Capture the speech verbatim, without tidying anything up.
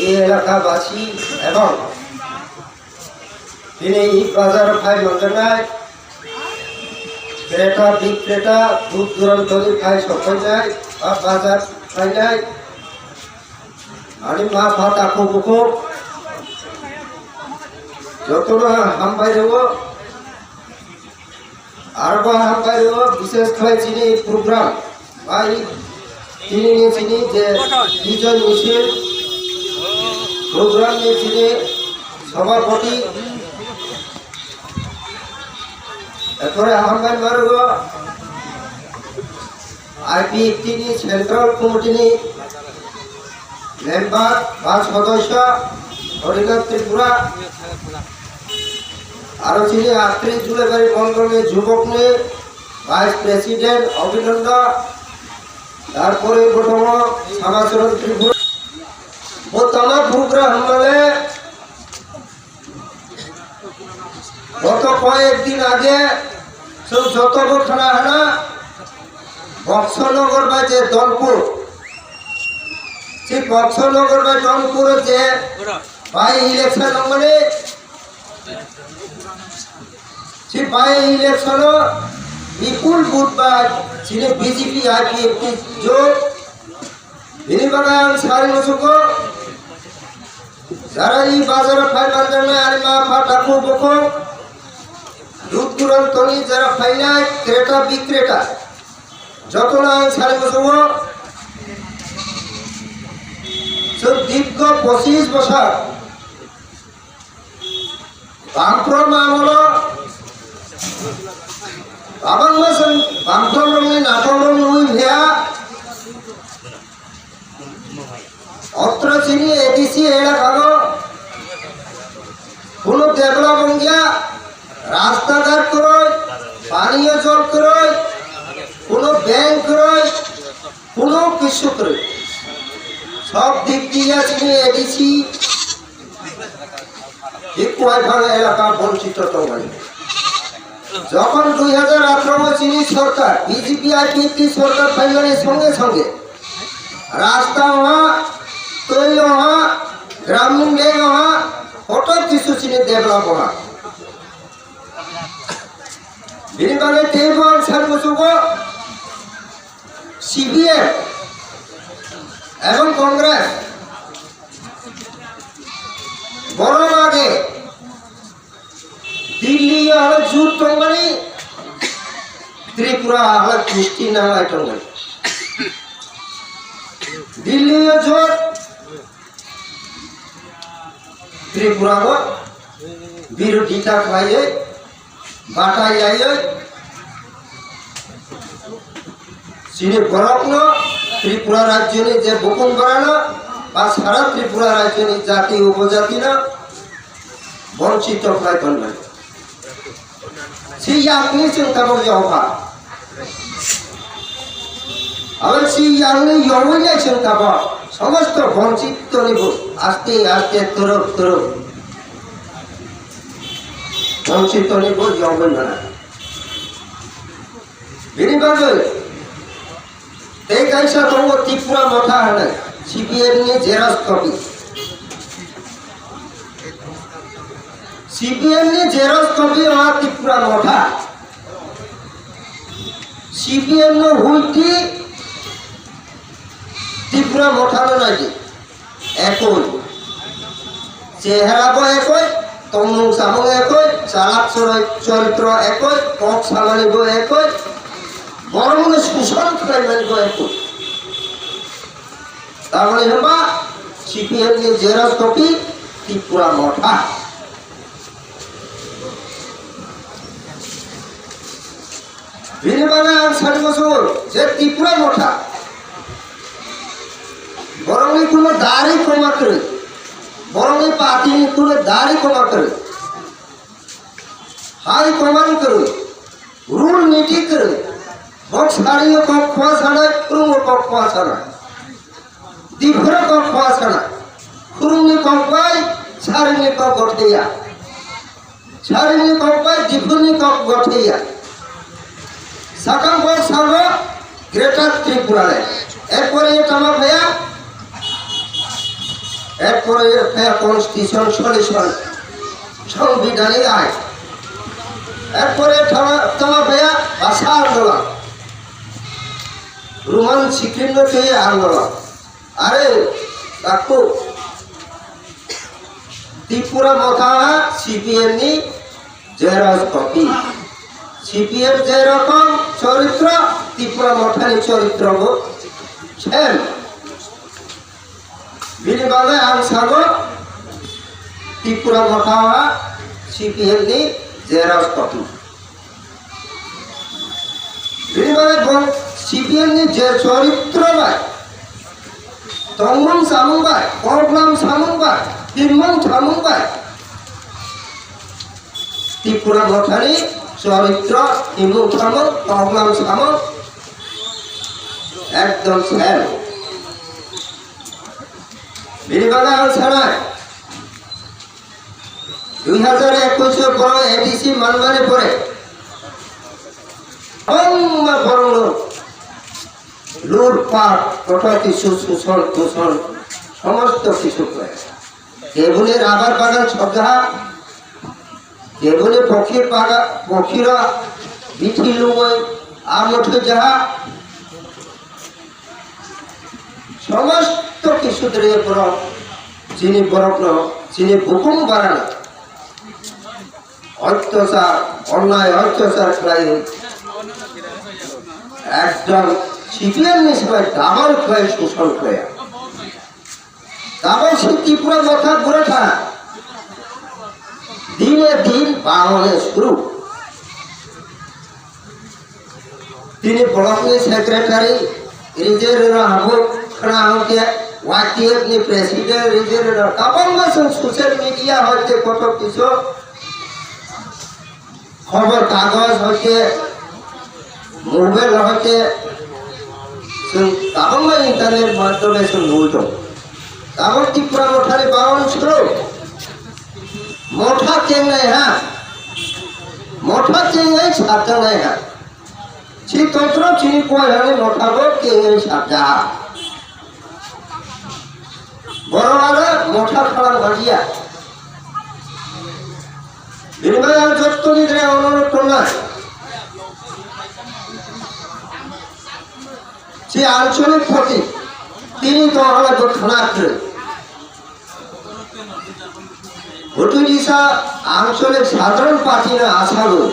এই এলাকাবাসী এবং তিনি এই বাজারে প্রায় মন্ত্রণায় ক্রেতা বিক্রেতা দূর দূরান্তরে প্রায় সকল যায় বা বাজার প্রায় যায়। Ani ma pha takhuk bukhuk jotono hambai rwo. Aro bo hambai rwo, bishes khlai chini program bai tini ni chini je Bijoy Michil program ni chini sabhapati, erpore hambai ma rwo. I P F T ni Central Committee ni member ba sodosyo Harinath Tripura, aro chini atri Dulebari Mondol ni jubok ni Vice President Abhinandan, tarpore bo tongo Samacharan Tripura. Bo tama program hwnmale Goto koyek din age chwng joto bo khna hana Boxo Nogor bai je Donpur, si Boxo Nogor bai Donpur je by election wngmani, si by election o bipul vote bai chini B J P I P F T jot. Bini bagwi ang sari muchungo, jara i bazaro phai manjaknai ani ma pha takhuk bukhuk, duk durantoni jara phainai kreta bikreta, jotono ang sari muchungo. Chwng dirgho pochis bosor Bamfront amolo kwbangma chwng Bamfront rokni naithok rok nugwi phiya. Otro chini A D C elakao kuno develop wngya, rasta ghat kwrwi, paniyo jol kwrwi, kuno bank kwrwi, kuno kisu kwrwi. Sob dik diya chini A D C Hikuai phang elaka bonchito tongmani. Jokhon dui hajar atharo o chini sorkar, B J P I P F T sorkar phaimani songe songe rasta oha, twi oha, gramin bank oha, hoto kisu chini develop oha. Bini bagwi teibo ang sari muchungo C P M ebong Congress borok age Delhi o hala jut tongmani, Tripura hala justi nanglai tongmani. Delhi o jot Tripura o birodita khlaiwi, batai laiwi, chini borokno Tripura rajyoni je bukung barano ba sara Tripura rajyoni jati upojatino bonchito khlai tonmani. Si yakni chwng tabok yokha. Abo si yakni yogwi nai chwng tabok somosto bonchito ni bo aste aste turuk turuk bonchito ni bo yogwi mana. Bini bagwi tei kaisa tongo Tripura Motha hwnwi, C P M ni xerox copy. C P M ni xerox copy o Tripura Motha. C P M no huiti Tripura Motha no naidi. Ekoi. Chehara bo ekoi, tongmung samung ekoi, chalak choroi-, choritro ekoi, kok samani bo ekoi, borokno susan khlaimani bo ekoi. Tamoni hwnba C P M ni xerox copy Tripura Motha. Bini bagwi ang sani muchungo je Tripura Motha borokni kuno dari koma kwrwi, borokni party ni kuno dari koma kwrwi, hai koma ni kwrwi, rule niti kwrwi, bok sari o kok khwa sanai, khurung o kok khwa sanai. Diphuru kok khwa sana. Khurungni kok bai saringni kok gotheya. Saringni kok bai diphurni kok gotheya. Sakang kok sabo Greater Tripura le. Erpore ye tama phaya. এরপরে ফের constitution solution, সাংবিধানিক আইন। এরপরে থামা, থামা ফেয়া ভাষা আন্দোলন, রোমান স্বীকৃতি আন্দোলন। আরে কাকু, ত্রিপুরা মথা সিপিএম নি জেরক্স কপি। সিপিএম যেরকম চরিত্র, ত্রিপুরা মথানি চরিত্র same. Bini bagwi ang sago, Tripura motha ha C P M ni xerox copy. Bini bagwi bo C P M ni je choritro bai, tongmung samung bai, koklam samung bai, himung thamung bai, Tripura mothani choritro, himung thamung, koklam samung ekdom same. Bini bagwi ang sanai, dui hajar ekush o borok A D C manmani pore, bangma borokno lurpat, kotor kisu, suson, tuson, somosto kisu kore. Keboni rabar bagan sokjaha, keboni pokhi baga-, pokhira bithi lungoi, amo thoi jaha. Somosto kisu dre borok, chini borokno, chini bukhung barano otyachar, onnai otyachar khlai, ekdom C P M ni swbai double khlai, suson khlai. Double si Tripura motha bwrwkha, dine din bangole suru. Tini block ni secretary rijeri rw habo, khna hwnkhe Y T F ni president rijeri rw, kwbangma chwng social media hoite kotor kisu khobor kagoj hoite, mobile hoite, chwng kwbangma internet madhyome chwng nugwi tongo. Tabok Tripura mothani baron suru. Motha chengnai ha. Motha chengnai, satjangnai ha. Si totro chini koi hani motha bo chengnai satja ha. Borok aro motha khalang bajiya. Bini bagwi ang jottoni dre onurodh khornai. Si anchalik poti, tini to hala bo khna kre. Butui disa anchalik sadharan party na asago.